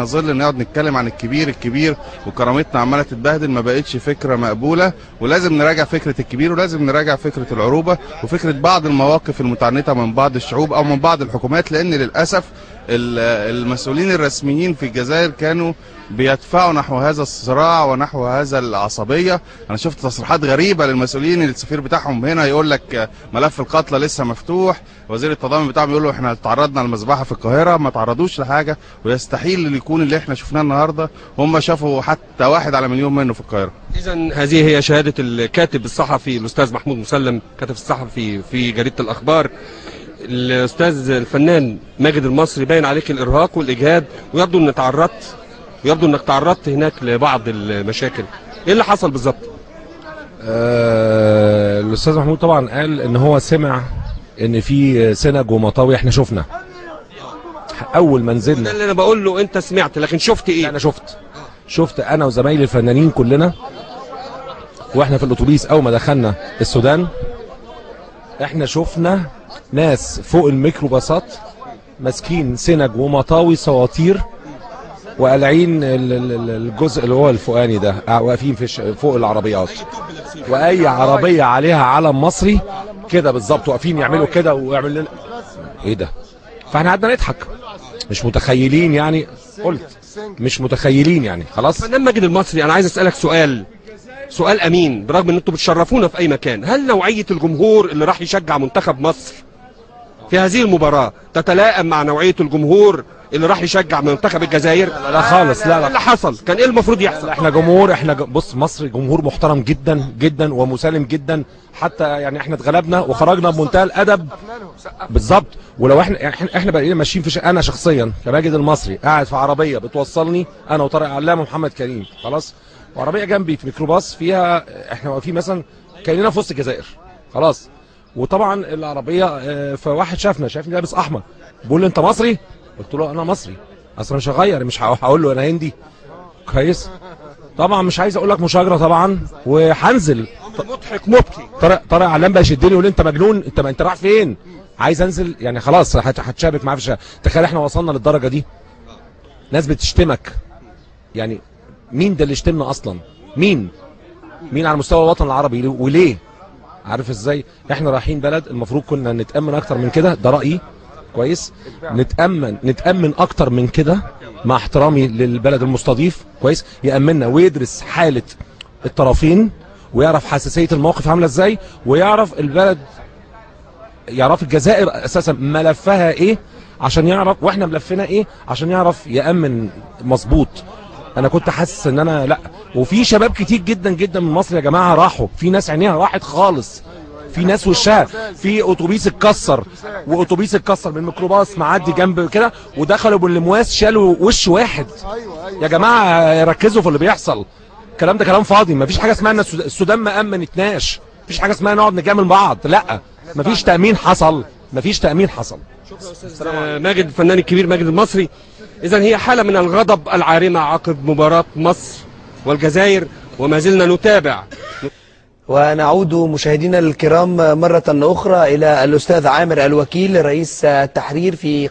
نظل نقعد نتكلم عن الكبير الكبير وكرامتنا عماله تتبهدل، ما بقتش فكرة مقبولة، ولازم نراجع فكرة الكبير، ولازم نراجع فكرة العروبة وفكره بعض المواقف المتعنته من بعض الشعوب او من بعض الحكومات، لان للاسف المسؤولين الرسميين في الجزائر كانوا بيدفعوا نحو هذا الصراع ونحو هذا العصبية. انا شفت تصريحات غريبة للمسؤولين، السفير بتاعهم هنا يقول لك ملف القتلى لسه مفتوح، وزير التضامن بتاعهم يقول له احنا تعرضنا للمذبحه في القاهرة، ما تعرضوش لحاجة، ويستحيل اللي يكون اللي احنا شفناه النهارده هم شافوا حتى 1 على مليون منه في القاهرة. اذا هذه هي شهادة الكاتب الصحفي الاستاذ محمود مسلم، كاتب الصحفي في جريدة الاخبار. الاستاذ الفنان ماجد المصري، باين عليك الارهاق والاجهاد، ويبدو انك تعرضت هناك لبعض المشاكل. ايه اللي حصل بالظبط؟ الاستاذ محمود طبعا قال ان هو سمع ان في سنج ومطاوي. احنا شفنا اول ما نزلنا، ده اللي انا بقول له، انت سمعت لكن شفت ايه؟ انا شفت انا وزمايلي الفنانين كلنا واحنا في الاتوبيس اول ما دخلنا السودان، احنا شفنا ناس فوق الميكروباصات ماسكين سنج ومطاوي سواطير وقالعين الجزء اللي هو الفوقاني ده، واقفين في فوق العربيات، واي عربية عليها علم مصري كده بالظبط واقفين يعملوا كده ويعملوا لنا ايه ده. فاحنا قعدنا نضحك، مش متخيلين يعني، قلت مش متخيلين يعني خلاص. فنان ماجد المصري، انا عايز اسالك سؤال امين، برغم ان انتم بتشرفونا في اي مكان، هل نوعية الجمهور اللي راح يشجع منتخب مصر في هذه المباراة تتلائم مع نوعية الجمهور اللي راح يشجع منتخب الجزائر؟ لا خالص، لا لا. اللي حصل كان ايه المفروض يحصل؟ احنا جمهور، بص، مصر جمهور محترم جدا جدا ومسالم جدا، حتى يعني احنا اتغلبنا وخرجنا بمنتهى الادب بالظبط. ولو احنا بقينا ماشيين في انا شخصيا كماجد المصري قاعد في عربية بتوصلني انا وطارق علام ومحمد كريم، خلاص، وعربية جنبي في ميكروباص فيها احنا واقفين مثلا كاننا في وسط الجزائر، خلاص. وطبعا العربية فواحد شافني لابس احمر، بيقول لي انت مصري؟ قلت له انا مصري، اصل مش هغير، مش هقول له انا هندي. كويس، طبعا مش عايز اقول لك مشاجره طبعا، وهنزل مضحك مبكي. طارق علام بقى يشدني يقول لي انت مجنون، انت رايح فين؟ عايز انزل يعني خلاص، هتشابك معاه في الشارع. تخيل احنا وصلنا للدرجة دي، ناس بتشتمك. يعني مين ده اللي شتمنا اصلا؟ مين على مستوى الوطن العربي وليه؟ عارف ازاي؟ احنا رايحين بلد المفروض كنا نتامن اكتر من كده، ده رايي. كويس، نتامن اكتر من كده، مع احترامي للبلد المستضيف. كويس، يامننا ويدرس حاله الطرفين ويعرف حساسية الموقف عامله ازاي، ويعرف البلد، يعرف الجزائر اساسا ملفها ايه عشان يعرف، واحنا ملفنا ايه عشان يعرف يامن مظبوط. انا كنت حاسس ان انا لا، وفي شباب كتير جدا جدا من مصر يا جماعة راحوا، في ناس عينيها راحت خالص، في ناس وشها، في اتوبيس اتكسر، واتوبيس اتكسر من ميكروباص معدي جنب كده ودخلوا بالمواس شالوا وش واحد. يا جماعة ركزوا في اللي بيحصل، الكلام ده كلام فاضي، مفيش حاجة اسمها ان السودان ما امنتناش، مفيش حاجة اسمها نقعد نجامل بعض، لا، مفيش تامين حصل، مفيش تامين حصل. شكرا استاذ ماجد، الفنان الكبير ماجد المصري. اذا هي حاله من الغضب العارمه عقب مباراة مصر والجزائر، وما زلنا نتابع. ونعود مشاهدينا الكرام مرة أخرى إلى الأستاذ عامر الوكيل رئيس التحرير في